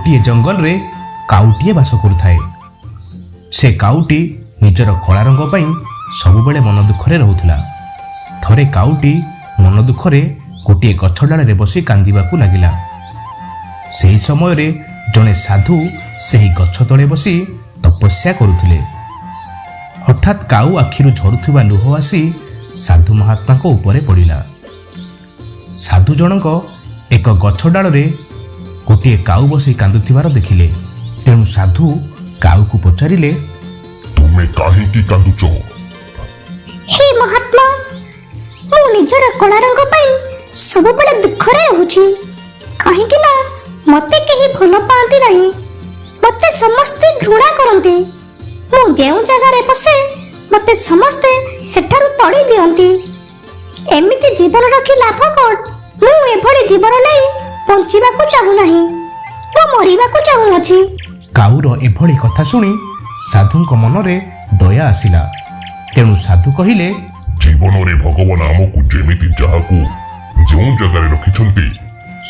ଗୋଟିଏ ଜଙ୍ଗଲରେ କାଉଟିଏ ବାସ କରୁଥାଏ। ସେ କାଉଟି ନିଜର କଳା ରଙ୍ଗ ପାଇଁ ସବୁବେଳେ ମନ ଦୁଃଖରେ ରହୁଥିଲା। ଥରେ କାଉଟି ମନ ଦୁଃଖରେ ଗୋଟିଏ ଗଛ ଡାଳରେ ବସି କାନ୍ଦିବାକୁ ଲାଗିଲା। ସେହି ସମୟରେ ଜଣେ ସାଧୁ ସେହି ଗଛ ତଳେ ବସି ତପସ୍ୟା କରୁଥିଲେ। ହଠାତ୍ କାଉ ଆଖିରୁ ଝରୁଥିବା ଲୁହ ଆସି ସାଧୁ ମହାତ୍ମାଙ୍କ ଉପରେ ପଡ଼ିଲା। ସାଧୁ ଜଣଙ୍କ ଏକ ଗଛ ଡାଳରେ ଗୋଟିଏ କାଉ ବସି କାନ୍ଦୁଥିବାର ଦେଖିଲେ। ତେଣୁ ସାଧୁ କାଉକୁ ପଚାରିଲେ, ତୁମେ କାହିଁକି କାନ୍ଦୁଛ? ହେ ମହାତ୍ମା, ମୁଁ ନିଜର କଳା ରଙ୍ଗ ପାଇଁ ସବୁବେଳେ ଦୁଃଖରେ ରହୁଛି, କାହିଁକି ନା ମତେ କେହି ଭଲ ପାଆନ୍ତି ନାହିଁ। ମତେ ସମସ୍ତେ ଘୃଣା କରନ୍ତି। ମୁଁ ଯେଉଁ ଜାଗାରେ ବସେ, ମତେ ସମସ୍ତେ ସେଠାରୁ ତଡ଼ି ଦିଅନ୍ତି। ଏମିତି ଜୀବନ ରଖି ଲାଭ କଣ? ମୁଁ ଏଭଳି ଜୀବନ ନେଇ ବଞ୍ଚିବାକୁ ଚାହୁଁନାହିଁ। ମୁଁ ମରିବାକୁ ଚାହୁଁଅଛି। କାଉର ଏଭଳି କଥା ଶୁଣି ସାଧୁଙ୍କ ମନରେ ଦୟା ଆସିଲା। ତେଣୁ ସାଧୁ କହିଲେ, ଜୀବନରେ ଭଗବାନ ଆମକୁ ଯେମିତି ଯାହାକୁ ଯେଉଁ ଜାଗାରେ ରଖିଛନ୍ତି,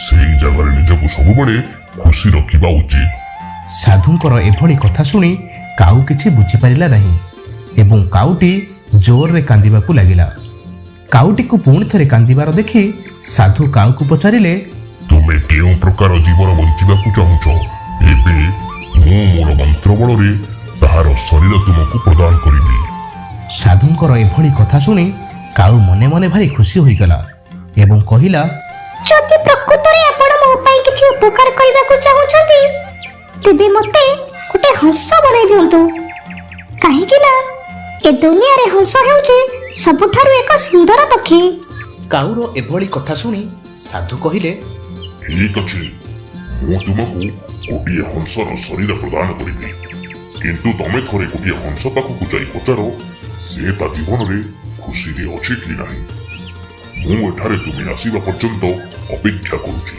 ସେଇ ଜାଗାରେ ନିଜକୁ ସବୁବେଳେ ଖୁସି ରଖିବା ଉଚିତ। ସାଧୁଙ୍କର ଏଭଳି କଥା ଶୁଣି କାଉ କିଛି ବୁଝିପାରିଲା ନାହିଁ ଏବଂ କାଉଟି ଜୋରରେ କାନ୍ଦିବାକୁ ଲାଗିଲା। କାଉଟିକୁ ପୁଣି ଥରେ କାନ୍ଦିବାର ଦେଖି ସାଧୁ କାଉକୁ ପଚାରିଲେ, ତୁମେ କେଉଁ ପ୍ରକାର ଜୀବନ ବଞ୍ଚିବାକୁ ଚାହୁଁଛ? ଏବେ ମୁଁ ମୋର ମନ୍ତ୍ର ବଳରେ ତାହାର ଶରୀର ତୁମକୁ ପ୍ରଦାନ କରିବି। ସାଧୁଙ୍କର ଏଭଳି କଥା ଶୁଣି କାଉ ମନେ ମନେ ଭାରି ଖୁସି ହୋଇଗଲା ଏବଂ କହିଲା, ଯଦି ପ୍ରକୃତରେ ଆପଣ ମୋ ପାଇଁ କିଛି ଉପକାର କରିବାକୁ ଚାହୁଁଛନ୍ତି, ତେବେ ମୋତେ ଗୋଟେ ହଂସ ବନାଇ ଦିଅନ୍ତୁ, କାହିଁକି ନା ଏ ଦୁନିଆରେ ହଂସ ହେଉଛି ସବୁଠାରୁ ଏକ ସୁନ୍ଦର ପକ୍ଷୀ। କାଉର ଏଭଳି କଥା ଶୁଣି ସାଧୁ କହିଲେ, ଠିକ ଅଛି, ମୁଁ ତୁମକୁ ଗୋଟିଏ ହଂସର ଶରୀର ପ୍ରଦାନ କରିବି। କିନ୍ତୁ ତମେ ଥରେ ଗୋଟିଏ ହଂସ ପାଖକୁ ଯାଇ ପଚାର, ସେ ତା ଜୀବନରେ ଖୁସିରେ ଅଛି କି ନାହିଁ। ମୁଁ ଏଠାରେ ତୁମେ ଆସିବା ପର୍ଯ୍ୟନ୍ତ ଅପେକ୍ଷା କରୁଛି।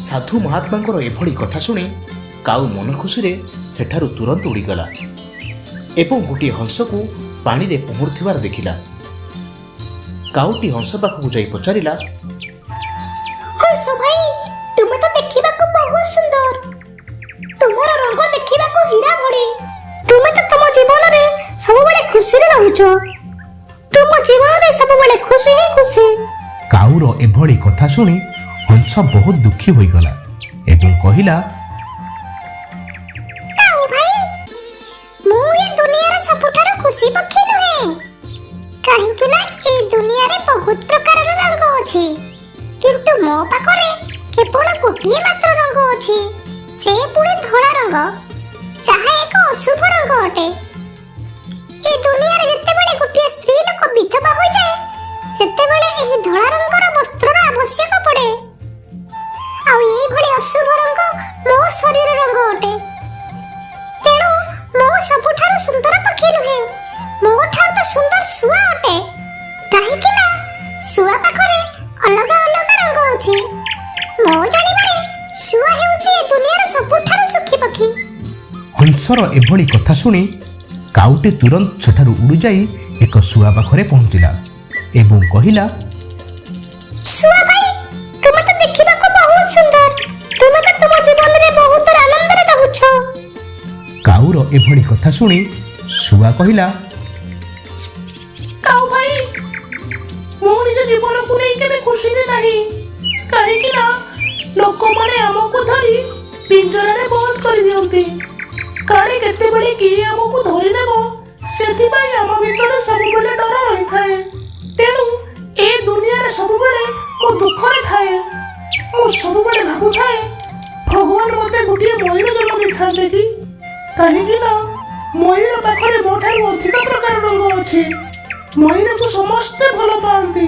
ସାଧୁ ମହାତ୍ମାଙ୍କର ଏଭଳି କଥା ଶୁଣି କାଉ ମନ ଖୁସିରେ ସେଠାରୁ ତୁରନ୍ତ ଉଡ଼ିଗଲା ଏବଂ ଗୋଟିଏ ହଂସକୁ ପାଣିରେ ପହଁରୁଥିବାର ଦେଖିଲା। କାଉଟି ହଂସ ପାଖକୁ ଯାଇ ପଚାରିଲା, ହଂସ ଭାଇ, ତୁମେ ତ ଦେଖିବାକୁ ବହୁତ ସୁନ୍ଦର। ତୁମର ରଙ୍ଗ ଦେଖିବାକୁ ହୀରା ଭଳି। ତୁମେ ତ ତୁମ ଜୀବନରେ ସବୁବେଳେ ଖୁସିରେ ରହୁଛ। ତୁମ ଜୀବନରେ ସବୁବେଳେ ଖୁସି ହିଁ ଖୁସି। କାଉର ଏଭଳି କଥା ଶୁଣି ହଂସ ବହୁତ ଦୁଃଖୀ ହୋଇଗଲା ଏବଂ କହିଲା, କାଉ ଭାଇ, ମୁଁ ଏ ଦୁନିଆର ସବୁଠାରୁ ଖୁସି ପକ୍ଷୀ ନୁହେଁ, କାହିଁକି ନା ଏ ଦୁନିଆରେ ବହୁତ ପ୍ରକାରର ରଙ୍ଗ ଅଛି, କିନ୍ତୁ ମୋ ପାଖରେ କେବଳ ଗୋଟିଏ ମାତ୍ର ରଙ୍ଗ ଅଛି, ସେ ପୁଣି ଧଳା ରଙ୍ଗ, ଯାହା ଏକ ଅଶୁଭ ରଙ୍ଗ ଅଟେ। ଏ ଦୁନିଆରେ ଯେତେବେଳେ ଗୋଟିଏ ସ୍ତ୍ରୀ ଲୋକ ବିଧବା ହୋଇଯାଏ, ସେତେବେଳେ ଏହି ଧଳା ରଙ୍ଗର ବସ୍ତ୍ରର ଆବଶ୍ୟକ ପଡ଼େ। ଆଉ ଏଇଭଳି ଅଶୁଭ ରଙ୍ଗ ମୋ ଶରୀର ରଙ୍ଗ ଅଟେ। ତେଣୁ ମୁଁ ସବୁଠାରୁ ସୁନ୍ଦର ପକ୍ଷୀ ନୁହେଁ। ମୋ ଠାରୁ ତ ସୁନ୍ଦର ଶୁଆ ଅଟେ, କାହିଁକି ନା ଶୁଆ ପାଖରେ ଅଲଗା ଅଲଗା ରଙ୍ଗ ଅଛି। ମୋ ଜାଣିବାରେ ଶୁଆ ହେଉଛି ଏ ଦୁନିଆର ସବୁଠାରୁ ସୁଖୀ ପକ୍ଷୀ। ହଂସର ଏଭଳି କଥା ଶୁଣି କାଉଟି ତୁରନ୍ତ ସେଠାରୁ ଉଡ଼ିଯାଇ ଏକ ଶୁଆ ପାଖରେ ପହଞ୍ଚିଲା ଏବଂ କହିଲା, ଶୁଆ ଭାଇ, ତୁମେ ତ ଦେଖିବାକୁ ବହୁତ ସୁନ୍ଦର। ତୁମେ ତ ତୁମ ଜୀବନରେ ବହୁତ ଆନନ୍ଦରେ ରହୁଛ। କାଉର ଏଭଳି କଥା ଶୁଣି ଶୁଆ କହିଲା, କାଉ ଭାଇ, ମୁଁ ନିଜ ଜୀବନକୁ ନେଇ କେବେ ଖୁସିରେ ନାହିଁ, କାହିଁକି ନା ଲୋକମାନେ ଆମକୁ ଧରି ପିଞ୍ଜରାରେ ବନ୍ଦ କରିଦିଅନ୍ତି। କାଳେ କେତେବେଳେ କିଏ ଆମକୁ ଧରିନେବ, ସେଥିପାଇଁ ଆମ ଭିତରେ ସବୁବେଳେ ଡର ରହିଥାଏ। ତେଣୁ ଏ ଦୁନିଆରେ ସବୁବେଳେ ମୁଁ ଦୁଃଖରେ ଥାଏ। ମୁଁ ସବୁବେଳେ ଭାବୁଥାଏ, ଭଗବାନ ମୋତେ ଗୋଟିଏ ମୟୂର ଜନ୍ମ ଦେଇଥାନ୍ତେ କି, କାହିଁକି ନା ମୟୂର ପାଖରେ ମୋ ଠାରୁ ଅଧିକ ପ୍ରକାର ରଙ୍ଗ ଅଛି। ମୟୂରକୁ ସମସ୍ତେ ଭଲ ପାଆନ୍ତି।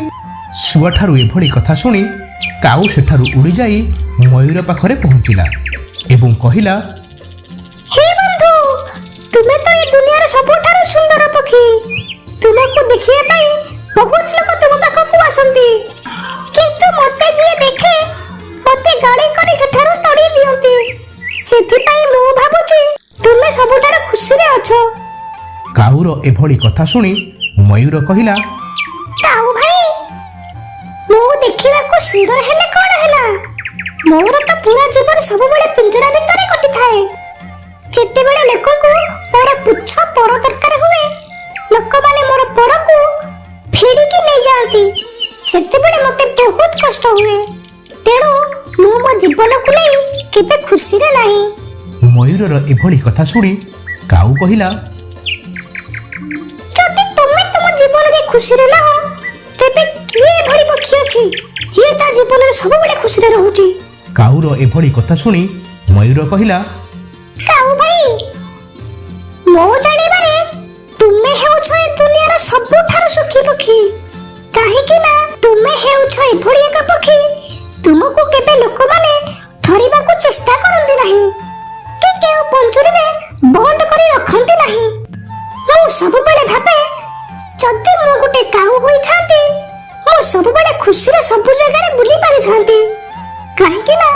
ଶୁଆଠାରୁ ଏଭଳି କଥା ଶୁଣି କାଉ ସେଠାରୁ ଉଡ଼ିଯାଇ ମୟୂର ପାଖରେ ପହଞ୍ଚିଲା ଏବଂ କହିଲା, ହେ ବନ୍ଧୁ, ତୁମେ ତ ଏ ଦୁନିଆର ସବୁଠାରୁ ସୁନ୍ଦର ପକ୍ଷୀ। ତୁମକୁ ଦେଖିବା ପାଇଁ ବହୁତ ଲୋକ ତୁମ ପାଖକୁ ଆସନ୍ତି, କିନ୍ତୁ ମତେ ଯିଏ ଦେଖେ, ମତେ ଗାଳି କରି ସେଠାରୁ ତଡ଼ି ଦିଅନ୍ତି। ସେଥିପାଇଁ ମୁଁ ଭାବୁଛି ତୁମେ ସବୁଠାରୁ ଖୁସିରେ ଅଛ। କାଉର ଏଭଳି କଥା ଶୁଣି ମୟୂର କହିଲା, କାଉ ଭାଇ, ମୁଁ ଦେଖିବାକୁ ସୁନ୍ଦର ହେଲେ କଣ ହେଲା? ମୋର ତ ପୁରା ଜୀବନ ସବୁବେଳେ ପିଞ୍ଜରା ଭିତରେ କଟିଥାଏ। ଯେତେବେଳେ ଲୋକଙ୍କୁ ମୋର ପୁଚ୍ଛ ପର ଦରକାର ହୁଏ, ଲୋକମାନେ ମୋର ପରକୁ ଭିଡ଼ିକି ନେଇଯାଆନ୍ତି। ସେତେବେଳେ ମୋତେ ବହୁତ କଷ୍ଟ ହୁଏ। ତେଣୁ ମୁଁ ମୋ ଜୀବନକୁ ନେଇ କେବେ ଖୁସିରେ ନାହିଁ। ମୟୂରର ଏଭଳି କଥା ଶୁଣି କାଉ କହିଲା, ଯଦି ତୁମେ ତୁମ ଜୀବନରେ ଖୁସିରେ ନାହଁ, ତେବେ କିଏ ଏଭଳି ପକ୍ଷୀ ଅଛି ଯିଏ ତା ଜୀବନରେ ସବୁବେଳେ ଖୁସିରେ ରହୁଛି? କାଉର ଏଭଳି କଥା ଶୁଣି ମୟୂର କହିଲା, କାଉ ଭାଇ, ମୋ ଜାଣିବାରେ ତୁମେ ହେଉଛ ଏ ଦୁନିଆର ସବୁଠାରୁ ସୁଖୀ ପକ୍ଷୀ। କାହିଁକି ନା ତୁମେ ହେଉଛ ଏଭଳି ଏକ ପକ୍ଷୀ, ତୁମକୁ କେବେ ଲୋକମାନେ ଧରିବାକୁ ଚେଷ୍ଟା କରନ୍ତି ନାହିଁ କି କେଉଁ ପଞ୍ଜୁରୀରେ ବନ୍ଦ କରି ରଖନ୍ତି ନାହିଁ। ମୁଁ ସବୁବେଳେ ଭାବେ, ଯଦି ମୁଁ ଗୋଟେ କାଉ ହୋଇଥାନ୍ତି, ମୁଁ ସବୁବେଳେ ଖୁସିରେ ସବୁ ଜାଗାରେ ବୁଲି ପାରିଥାନ୍ତି। କାହିଁକି ନା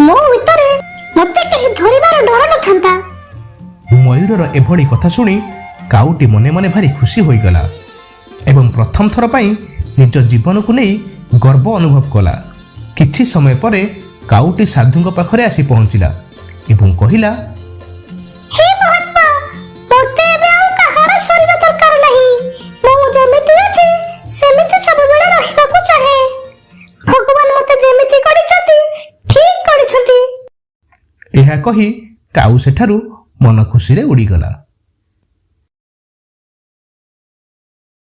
ମୋ ଭିତରେ ମତେ କେହି ଧରିବାର ଡର ନଥାନ୍ତା। ମୟୂରର ଏଭଳି କଥା ଶୁଣି କାଉଟି ମନେ ମନେ ଭାରି ଖୁସି ହୋଇଗଲା ଏବଂ ପ୍ରଥମ ଥର ପାଇଁ ନିଜ ଜୀବନକୁ ନେଇ ଗର୍ବ ଅନୁଭବ କଲା। କିଛି ସମୟ ପରେ କାଉଟି ସାଧୁଙ୍କ ପାଖରେ ଆସି ପହଞ୍ଚିଲା ଏବଂ କହିଲା, ହେ ମହାତ୍ମା, ମୋତେ ଏବେ ଆଉ କାହାର ଶରୀର ଦରକାର ନାହିଁ। ମୁଁ ଯେମିତି ଅଛି ସେମିତି ସବୁବେଳେ ରହିବାକୁ ଚାହେଁ। ଭଗବାନ ମୋତେ ଯେମିତି କରିଛନ୍ତି, ଠିକ କରିଛନ୍ତି। ଏହା କହି କାଉ ସେଠାରୁ ମନ ଖୁସିରେ ଉଡ଼ିଗଲା।